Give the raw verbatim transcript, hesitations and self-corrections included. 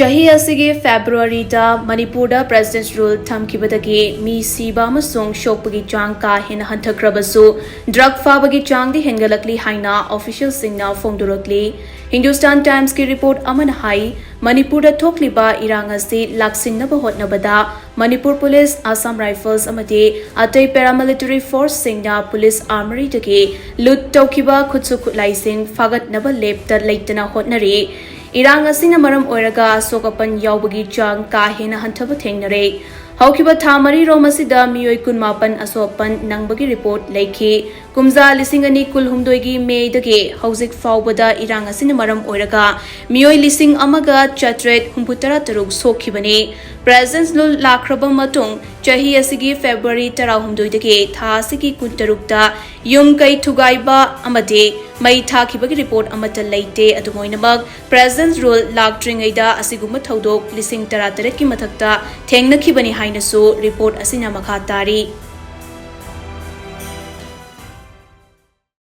ꯆꯍꯤ ꯑꯁꯤꯒꯤ ꯐꯦꯕ꯭ꯔꯨꯋꯥꯔꯤꯗ ꯃꯅꯤꯄꯨꯔꯗ President's Rule ꯊꯝꯈꯤꯕꯗꯒꯤ ꯃꯤ ꯁꯤꯕ ꯑꯃꯁꯨꯡ ꯁꯣꯛꯄꯒꯤ ꯆꯥꯡ ꯀꯥ ꯍꯦꯟꯅ ꯍꯟꯊꯈ꯭ꯔꯕꯁꯨ, drug ꯐꯥꯕꯒꯤ ꯆꯥꯡꯗꯤ ꯍꯦꯟꯒꯠꯂꯛꯂꯤ ꯍꯥꯏꯅ officialꯁꯤꯡꯅ ꯐꯣꯡꯗꯣꯔꯛꯂꯤ꯫ Hindustan Timesꯀꯤ report ꯑꯃꯅ ꯍꯥꯏ, ꯃꯅꯤꯄꯨꯔꯗ ꯊꯣꯛꯂꯤꯕ ꯏꯔꯥꯡ ꯑꯁꯤ ꯂꯥꯛꯁꯤꯟꯅꯕ ꯍꯣꯠꯅꯕꯗ ꯃꯅꯤꯄꯨꯔ ꯄꯨꯂꯤꯁ, Assam Rifles ꯑꯃꯗꯤ ꯑꯇꯩ paramilitary forceꯁꯤꯡꯅ police armouryꯗꯒꯤ loot ꯇꯧꯈꯤꯕ ꯈꯨꯠꯁꯨ ꯈꯨꯠꯂꯥꯏꯁꯤꯡ ꯐꯥꯒꯠꯅꯕ ꯂꯦꯞꯇ ꯂꯩꯇꯅ ꯍꯣꯠꯅꯔꯤ꯫ ꯏꯔꯥꯡ ꯑꯁꯤꯅ ꯃꯔꯝ ꯑꯣꯏꯔꯒ ꯑꯁꯣꯛ ꯑꯄꯟ ꯌꯥꯎꯕꯒꯤ ꯆꯥꯡ ꯀꯥ ꯍꯦꯟꯅ ꯍꯟꯊꯕ ꯊꯦꯡꯅꯔꯦ꯫ ꯍꯧꯈꯤꯕ ꯊꯥ ꯃꯔꯤꯔꯣꯝ ꯑꯁꯤꯗ ꯃꯤꯑꯣꯏ ꯀꯨꯟꯃꯥꯄꯟ ꯑꯁꯣꯛ ꯑꯄꯟ ꯅꯪꯕꯒꯤ report ꯂꯩꯈꯤ꯫ ꯀꯨꯝꯖꯥ ꯂꯤꯁꯤꯡ ꯑꯅꯤ ꯀꯨꯟꯍꯨꯝꯗꯣꯏꯒꯤ Mayꯗꯒꯤ ꯍꯧꯖꯤꯛ ꯐꯥꯎꯕꯗ ꯏꯔꯥꯡ ꯑꯁꯤꯅ ꯃꯔꯝ ꯑꯣꯏꯔꯒ ꯃꯤꯑꯣꯏ ꯂꯤꯁꯤꯡ ꯑꯃꯒ ꯆꯥꯇ꯭ꯔꯦꯠ ꯍꯨꯝꯐꯨꯇꯔꯥ ꯇꯔꯨꯛ ꯁꯣꯛꯈꯤꯕꯅꯤ꯫ President's Rule ꯂꯥꯛꯈ꯭ꯔꯕ ꯃꯇꯨꯡ ꯆꯍꯤ ꯑꯁꯤꯒꯤ ꯐꯦꯕ꯭ꯔꯨꯋꯥꯔꯤ ꯇꯔꯥꯍꯨꯝꯗꯣꯏꯗꯒꯤ ꯊꯥ ꯑꯁꯤꯒꯤ ꯀꯨꯟꯇꯔꯨꯛꯇ ꯌꯨꯝ ꯀꯩ ꯊꯨꯒꯥꯏꯕ ꯑꯃꯗꯤ ꯃꯩ ꯊꯥꯈꯤꯕꯒꯤ report ꯑꯃꯠꯇ ꯂꯩꯇꯦ꯫ ꯑꯗꯨꯝ ꯑꯣꯏꯅꯃꯛ, President's Rule ꯂꯥꯛꯇ꯭ꯔꯤꯉꯩꯗ ꯑꯁꯤꯒꯨꯝꯕ ꯊꯧꯗꯣꯛ ꯂꯤꯁꯤꯡ ꯇꯔꯥꯇꯔꯦꯠꯀꯤ ꯃꯊꯛꯇ ꯊꯦꯡꯅꯈꯤꯕꯅꯤ ꯍꯥꯏꯅꯁꯨ report ꯑꯁꯤꯅ ꯃꯈꯥ ꯇꯥꯔꯤ꯫